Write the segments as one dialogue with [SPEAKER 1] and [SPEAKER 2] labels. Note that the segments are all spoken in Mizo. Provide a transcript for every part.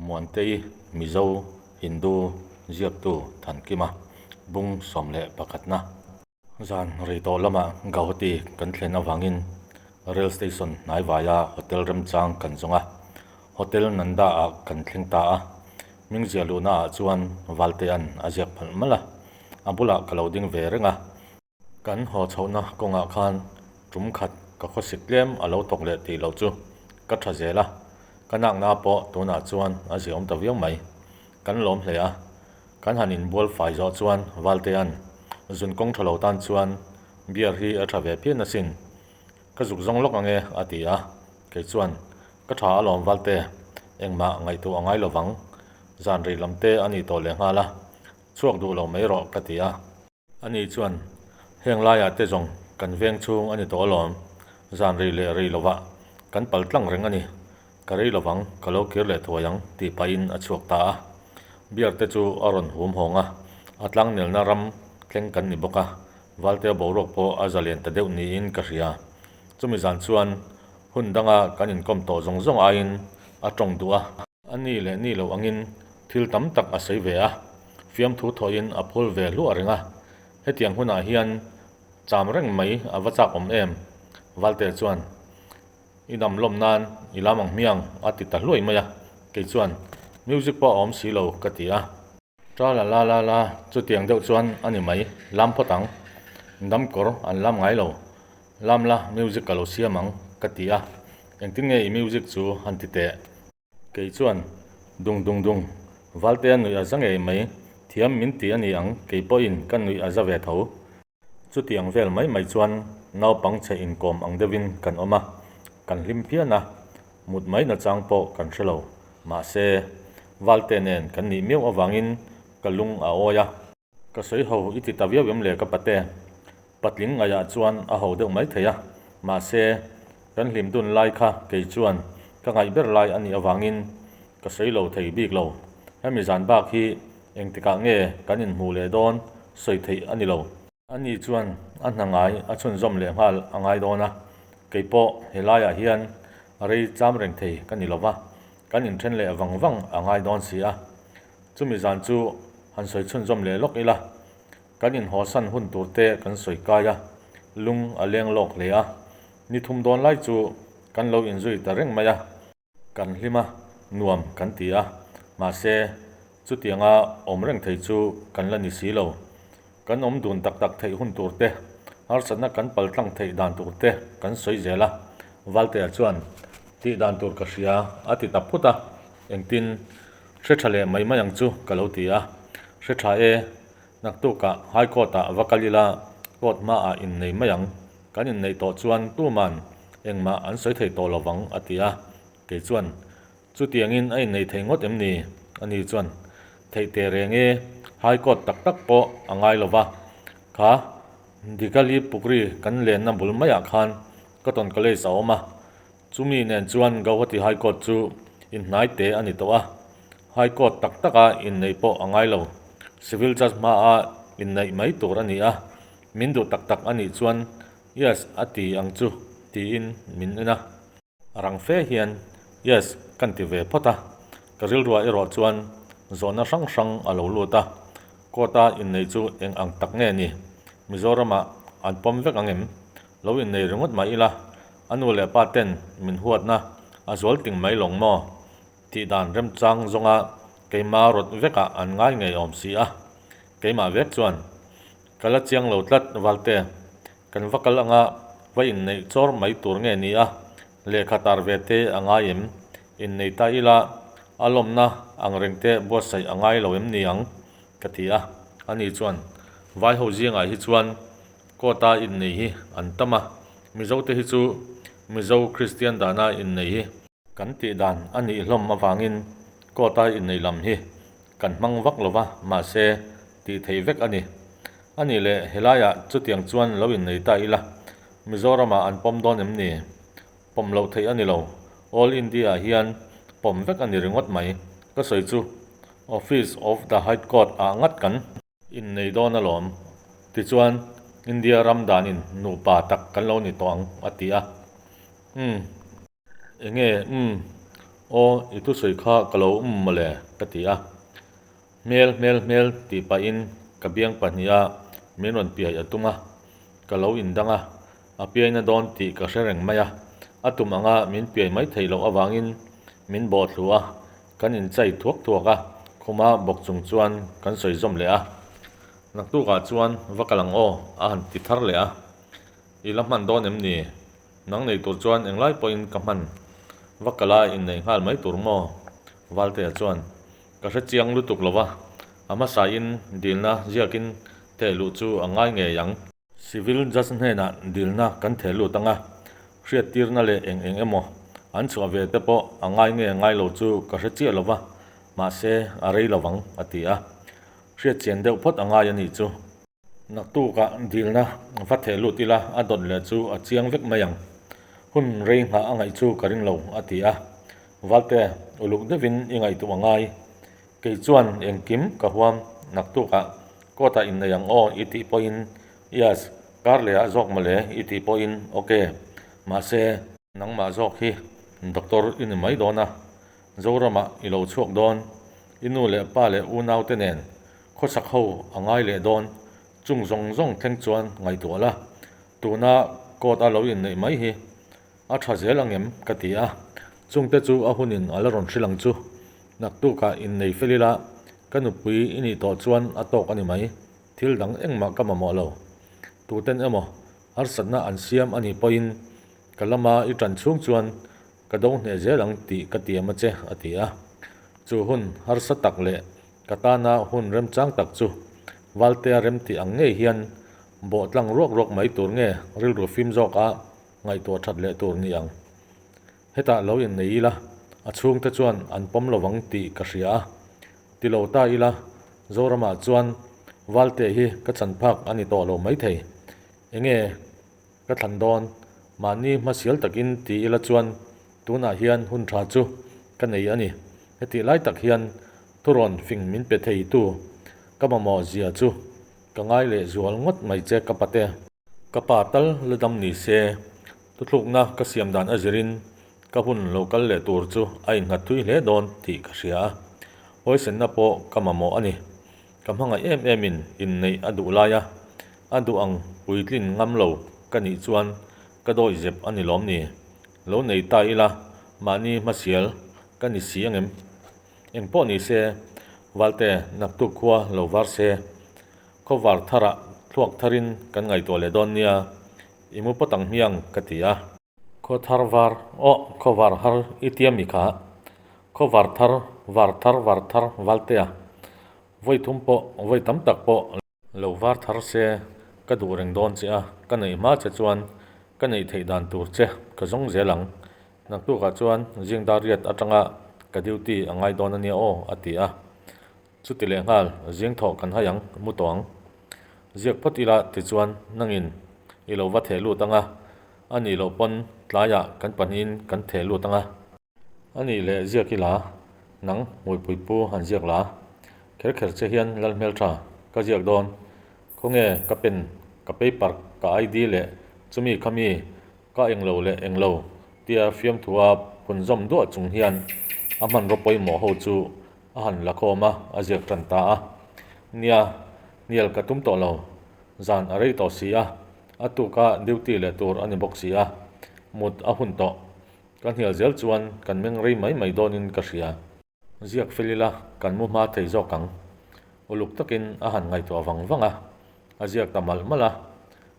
[SPEAKER 1] Muantei Mizo Hindu ziaktu Thankima bung 11 na. Zan rei tawh lamah Gauhati kan thlen avangin Rail Station hnaivaia hotel remchang kan zawng a, Hotel Nanda ah kan thleng ta a. Hming ziah luhna ah chuan Valtea'n a ziak phalh malh a, a bulah ka lo ding ve reng a. Kan haw chhohna kawngah khan tum khat ka khawsik tlem a lo thawk leh tih loh chu ka tha zel a, ka nakna pawh tunah chuan a ziaawm ta viau mai. Kan lawm hle a, kan han inbual fai zawh chuan Valtea'n zun kawng tha lo tan chuan beer hi a tha ve phian asin, ka zuk zawng lawk ange a ti a, kei chuan ka tha alawm Valte, engmah ngaihtuah a ngai lovang, zan rei lam te a ni tawh lehnghal a, chhuak duh lo mai rawh ka ti a. Ani chuan, Heng laiah te zawng kan veng chhung a ni tawh alawm, zan rei leh rei lovah kan pal tlang reng a ni, ka rei lovang, ka lo kir leh thuai ang tih pahin a chhuak ta a. Beer te chu a rawn hum hawng a, a tlangnelna ram thleng kan ni bawk a, Valtea boruak pawh a zalen ta deuh niin ka hria. Chumi zan chuan hun danga kan inkawm tawh zawng zawng aiin a tawng duh a. A ni leh ni lo angin thil tam tak a sawi ve a, fiamthu thawhin a phul ve hluah reng a. Hetiang hunah hian cham reng mai a va chak awm em? Valtea chuan, I dam lawm nan i lam ang hmiang a ti ta hluai mai a. Kei chuan, Music pawh a awm si lo ka ti a. Tra la la la la, chutiang deuh chuan a ni mai, lam phawt ang. Dam kawr an lam ngai lo. Lam la, music ka lo siam ang, ka ti a. Engtin nge i music chu han ti teh? Kei chuan, Dung dung dung, Valtea nuih a za ngei mai, thiam min ti a ni ang, kei pawhin ka nuih a za ve tho. Chutiang vel mai mai chuan naupang chhe inkawm ang deuhin kan awm a, kan hlim phian a, mut mai nachang pawh kan hre lo. Mahse, Valte nen kan nih miau avangin ka lung a awi a. Ka sawi ho i ti ta viau em le ka pate? Patling ngaihah chuan a ho deuh mai thei a, mahse, kan hlim dun lai kha kei chuan ka ngaih ber lai a nih avangin ka sawi lo thei bik lo. Hemi zan bak hi Engtikah nge kan inhmuh leh dawn sawi theih a ni lo. Ani chuan a hna ngai a chhunzawm leh nghal a ngai dawn a, kei pawh helaiah hian rei cham reng thei ka ni lo va, kan inthen leh vang vang a ngai dawn si a. Chumi zan chu han sawi chhunzawm leh lawk ila, kan inhawsan hun tur te kan sawi kai a, lung a leng lawk hle a, ni thum dawn lai chu kan lo inzui ta reng mai a. Kan hlim a, nuam kan ti a, mahse chutianga awm reng thei chu kan la ni si lo. Kan awm dun tak tak theih hun tur te, harsatna kan pal tlang theih dan tur te kan sawi zel a. Valtea chuan, Tih dan tur ka hria a ti ta phut a, engtin hre tha leh mai mai ang chu ka lo ti a. Hre tha e, naktukah High Court-ah va kal ila court hmaah innei mai ang. Kan inneih tawh chuan tuman engmah an sawi thei tawh lovang a ti a, kei chuan, Chutiangin a inneih thei ngawt em ni? Ani chuan, Theih teh reng e, High Court tak tak pawh a ngai lo va, kha Dighali Pukri kan lenna bul maiah khan Cotton College a awm a, chumi nen chuan Gauhati High Court chu inhnai te a ni tawh a, High Court tak taka inneih pawh a ngai lo, Civil Judge hmaa inneih mai tur a ni a, Min duh tak tak a nih chuan Yes a ti ang chu tiin min en a. Rang fe hian Yes kan ti ve phawt a, ka rilruah erawh chuan zawhna hrang hrang a lo lut a, court-a innei chu eng ang tak nge ni? Mizoramah an pawm vek ang em? Lo innei ringawt mai ila, a nu leh pa ten min huatna a zual ting mai lawng maw? Tih dan remchang zawnga keima rawt vekah an ngai ngei awm si a, keimah vek chuan Ka la chiang lo tlat Valte, kan va kal anga va inneih chawr mai tur nge ni a, lehkha tar ve te a ngai em? Innei ta ila a lawmna ang reng te buatsaih a ngai lo em ni ang? ka ti a, ani chuan vai ho zingah hi chuan court-a innei hi an tam a, Mizo te hi chu Mizo Kristian dana innei hi Kan tih dan a nih hlawm avangin court-a inneih lam hi kan hmang vak lo va, mahse tih theih vek a ni. A nih leh helaiah chutiang chuan lo innei ta ila, Mizoramah an pawm dawn em ni? Pawm loh theih a ni lo, All India-ah hian pawm vek a ni ringawt mai. Ka sawi chu Office of the High Court-ah ngat kan. Innei dawn alawm. Tichuan, India ram danin nupa tak kan lo ni tawh ang, a ti a. Umm. Enge umm. Aw, i thusawi kha ka lo um mawle, ka ti a. Hmel, hmel, hmel tih pahin ka biang pahniha min rawn piai a tum a, ka lo indang a, a piaina dawn tih ka hre reng mai a. A tum anga min piai mai theih loh avangin min bawh thlu a, kan inchai thuak thuak a, khuma bawk chung chuan kan sawi zawm leh a. Naktukah chuan va kal ang aw, a han ti thar leh a. I la hman dawn em ni? Nang nei tur chuan englai pawhin ka hman. Va kal a inneih nghal mai tur maw? Valtea chuan, Ka hre chiang lutuk lo va, a hmasain dilna ziakin theh luh chu a ngai ngei ang. Civil Judge hnenah dilna kan theh lut ang a, hriattirna leh eng eng emaw an chhuah ve te pawh a ngai nge ngai lo chu ka hre chiah lo va, mahse a rei lo vang, a ti a. Hriatchian deuh phawt a ngai a nih chu. Naktukah dilna va theh lut ila a dawt leh chu a chiang vek mai ang. Hun rei nghah a ngaih chu ka ring lo, a ti a. Valte, uluk deuhin i ngaihtuah a ngai. Kei chuan engkim ka huam, naktukah court-ah innei ang aw i tih pawhin yes, kar lehah zawk mawle i tih pawhin ok. Mahse, nangmah zawk hi doctor i ni mai dawn a, Zoramah i lo chhuak dawn, i nu leh pa leh unaute nen Khawsak ho a ngai leh dawn, chung zawng zawng thleng chuan ngaihtuah la, tuna court a lo inneih mai hi a tha zel angem ka ti a, chungte chu a hunin a la rawn hrilh ang chu, naktukah innei fel ila ka nupui i nih tawh chuan a tawk a ni mai, thil dang engmah ka mamawh lo. Tuten emaw harsatna an siam a nih pawhin ka lama i tan chhung chuan ka do hneh zel ang tih ka tiam a che a ti a, chu hun harsa tak leh Ka tana hun remchang tak chu Valtea remti ang ngei hian bawh tlang ruak ruak mai tur nge rilru fim zawka ngaihtuah that leh tur ni ang. Hetah lo innei ila, a chhungte chuan an pawm lovang tih ka hria a. Ti lo ta ila, Zoramah chuan Valtea hi ka chan phak a ni tawh lo maithei. Enge ka thlan dawn? Mahni hmasial takin ti ila chuan tunah hian hun tha chu ka nei a ni. Hetih lai tak hian thurawn fing min pe thei tu ka mamawh zia chu ka ngai leh zual ngawt mai che ka pate. Ka pa tal la dam ni se, thuthlukna ka siam dan a zirin ka hun lo kal leh tur chu a innghat thui hle dawn tih ka hria a, huaisenna pawh ka mamawh a ni. Ka hmangaih em em in inneih a duh lai a, a duh ang puitlin ngam lo ka nih chuan ka dawi zep a ni lawm ni? Lo nei ta ila mahni hmasial ka ni si angem? Eng pawh ni se, Valte naktuk khua lo var se, khaw var tharah thluak tharin kan ngaihtuah leh dawn nia, i mu pawt ang hmiang ka ti a. Khaw thar var, aw khaw var har i tia mi kha, khaw var thar, var thar var thar Valtea, vawi thum pawh, vawi tam tak pawh, Lo var thar se, ka duh reng dawn che a, ka neih hma che chuan ka neih theih dan tur che ka zawng zel ang. Naktukah chuan zing dar riat atanga ka duty a ngai dawn a nia aw, a ti a. Chuti leh nghal, zing thawh kan hai ang, mu tawh ang. Ziak phawt ila tichuan nangin i lo va theh lut ang a, a nih loh pawn tlaiah kan pahnihin kan theh lut ang a. A nih leh ziak i la, nang hmuipui pu han ziak la. Kher kher che hian lal hmeltha ka ziak dawn. Khawnge ka pen, ka paper, ka ID leh chumi khami ka englo leh englo tia fiamthua phun zawm duah chung hian a hmanraw pawimawh ho chu a han la khawm a, a ziak tan ta a. Nia, hnial ka tum tawh lo. Zan a rei tawh si a, a tuka duty leh tur a ni bawk si a, mut a hun tawh. Ka hnial zel chuan kan meng rei mai mai dawnin ka hria. Ziak fel ila kan mu hma thei zawk ang. Uluk takin a han ngaihtuah vang vang a, a ziak ta malh malh a.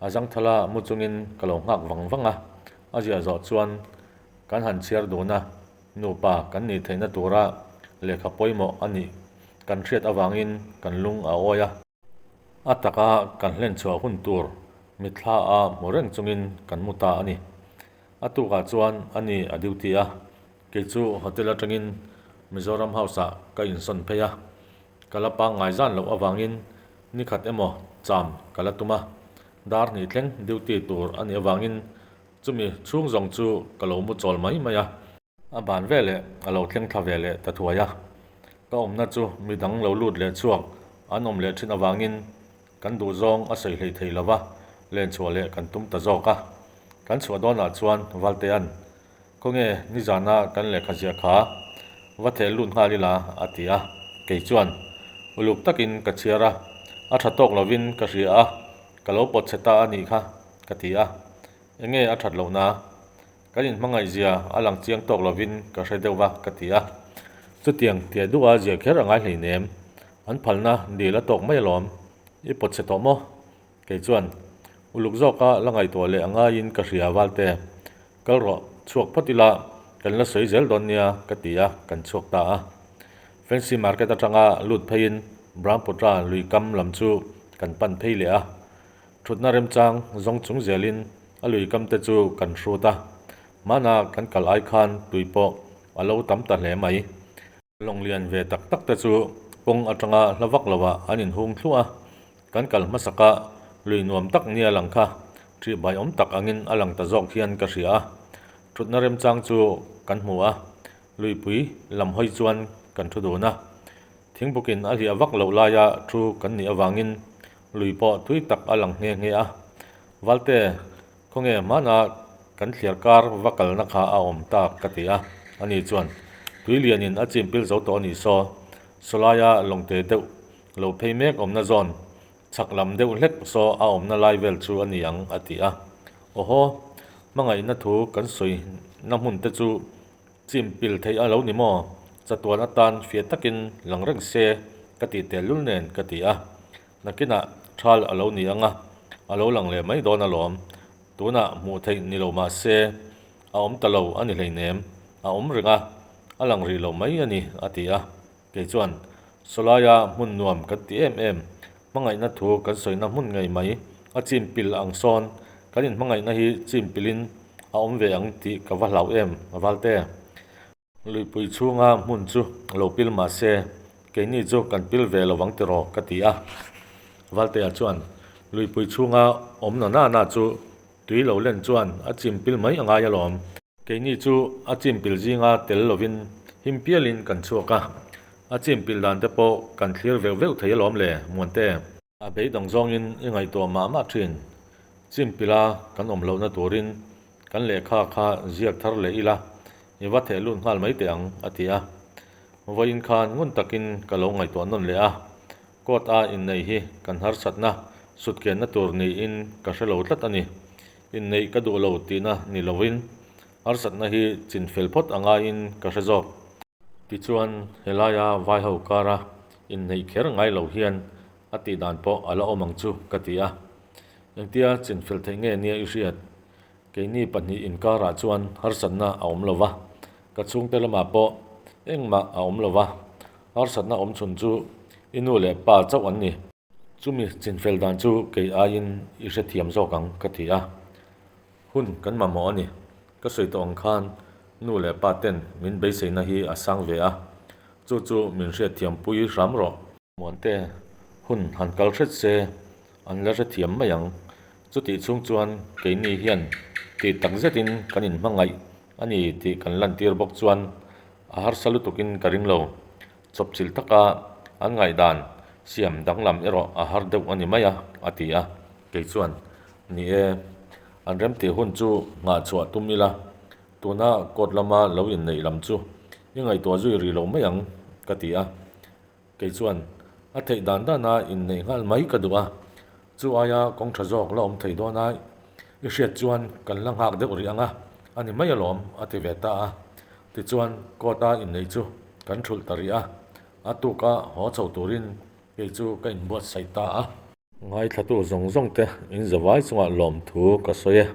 [SPEAKER 1] A zangthala mu chungin ka lo nghak vang vang a, a ziah zawh chuan kan han chhiar dun a, nupa kan nih theihna tura lehkha pawimawh a nih kan hriat avangin kan lung a awi a. A taka kan hlen chhuah hun tur mitthla a hmu reng chungin kan mu ta a ni. A tukah chuan a ni a duty a, kei chu hotel atangin Mizoram House ah ka insawn phei a, ka la pangngai zan loh avangin nikhat emaw cham ka la tum a, dar hnih thleng duty tur a nih avangin chumi chhung zawng chu ka lo mu chawl mai mai a. A ban ve leh a lo thleng thla ve leh ta thuai a, ka awmna chu mi dang lo lut leh chhuak an awm leh thin avangin kan duh zawng a sawi hlei thei lova len chhuah leh kan tum ta zawk a. Kan chhuah dawnah chuan Valtea'n. Khawnge nizana kan lehkha ziah kha va theh lut nghal ila a ti a. Kei chuan uluk takin ka chhiar a, a tha tawk lovin ka hria a, ka lo pawt chhe ta a nih kha ka ti a. Enge a that lohna? Kan inhmangaihzia a lang chiang tawk lovin ka hre deuh va ka ti a. Chutiang tia duha zia kher a ngai hleinem, an phalna dil a tawk mai alawm, i pawt chhe tawh maw? Kei chuan, Uluk zawka la ngaihtuah leh a ngaiin ka hria Valte, kal rawh, chhuak phawt ila, kan la sawi zel dawn nia ka ti a, kan chhuak ta a. Fancy market atanga lut pheiin Brahmaputra lui kam lam chu kan pan phei leh a. Thutna remchang zawng chung zelin a lui kam te chu kan hrut a, hmana kan kal ai khan tui pawh a lo tam ta hle mai. Lawng lian ve tak tak te chu kawng atanga hla vak lovah an inhung thluah a, kan kal hmasaka lui nuam tak nia lang kha ṭihbai awm tak angin a lang ta zawk hian ka hria a. Ṭhutna remchang chu kan hmu a, luipui lam hawi chuan kan ṭhu dun a. Thingbukin a hliah vak loh laia ṭhu kan nih avangin lui pawh tui tak a lang nghe nghe a. Valte Khawnge hmana kan thliar kar va kalna kha a awm tak ka ti a, ani chuan tui lianin a chim pil zo tawh a nih saw, sawlaia lawngte deuh lo phei mek awmna zawn chhak lam deuh hlek saw a awmna lai vel chu a ni ang a ti a. Awhaw, hmangaihna thu kan sawi na hmun te chu chim pil theih a lo ni maw? Chatuan atan fiah takin lang reng se ka tih tel lul nen ka ti a. Nakinah thal a lo ni ang a, a lo lang leh mai dawn alawm. Tunah hmuh theih ni lo mah se, a awm ta lo a ni hleinem, a awm reng a, a lang rih lo mai a ni, a ti a. Kei chuan, Sawlaia hmun nuam kan ti em em, hmangaihna thu kan sawina hmun ngei mai, a chim pil ang sawn, kan inhmangaihna hi chim pilin a awm ve ang tih ka va hlau em, Valte. Luipui chhunga hmun chu lo pil mah se, keini chu kan pil ve lo vang tiraw ka ti a. Valtea chuan luipui chhunga awm na na na chu tui lo len chuan a chim pil mai a ngai alawm. Keini chu a chim pil zinga tel lovin him pialin kan chhuak a, a chim pil dan te pawh kan thlir veuh veuh thei alawm le Muante. A beidawng zawngin i ngaihtuah mah mah thin. Chimpila kan awm lohna turin kan lehkha kha ziak thar leh ila, i va theh lut nghal mai teh ang, a ti a. Vawiin khan ngun takin ka lo ngaihtuah nawn leh a, court a inneih hi kan harsatna sutkianna tur niin ka hre lo tlat a ni. Inneih ka duh lo tihna ni lovin harsatna hi chinfel phawt a ngaiin ka hre zawk. Tichuan, helaia vaiho kara inneih kher ngai lo hian a tih dan pawh a la awm ang chu ka ti a. Engtia chinfel theih nge nia i hriat? Keini pahnih inkarah chuan harsatna a awm lo va, ka chhungte lamah pawh engmah a awm lo va, harsatna awm chhun chu i nu leh pa chauh an ni. Chumi chinfel dan chu kei aiin i hrethiam zawk ang ka ti a. Hun kan mamawh a ni. Ka sawi tawh ang khan nu leh pa ten min beiseina hi a sang ve a, chu chu min hriatthiam pui hram rawh. Muante, hun han kal hret se an la hrethiam mai ang. Chutih chhung chuan keini hian tih tak zetin kan inhmangaih a ni tih kan lantir bawk chuan a harsa lutukin ka ring lo. Chawpchilh taka an ngaihdan siam danglam erawh a har deuh a ni mai a, a ti a. Kei chuan, Ni e, an remtih hun chu nghah chhuah tum ila, tuna court lama lo inneih lam chu i ngaihtuah zui rih lo mai ang, ka ti a. Kei chuan, A theih dan dana inneih nghal mai ka duh a, chu aia kawng tha zawk la awm thei dawn a, i hriat chuan kan la nghak deuh rih ang a, a ni mai alawm, a ti ve ta a. Tichuan, court-a inneih chu kan thulh ta rih a, a tuka haw chho turin kei chu ka inbuatsaih ta a. Ngaithlatu zawng zawng te in zavai chungah lawmthu ka sawi e.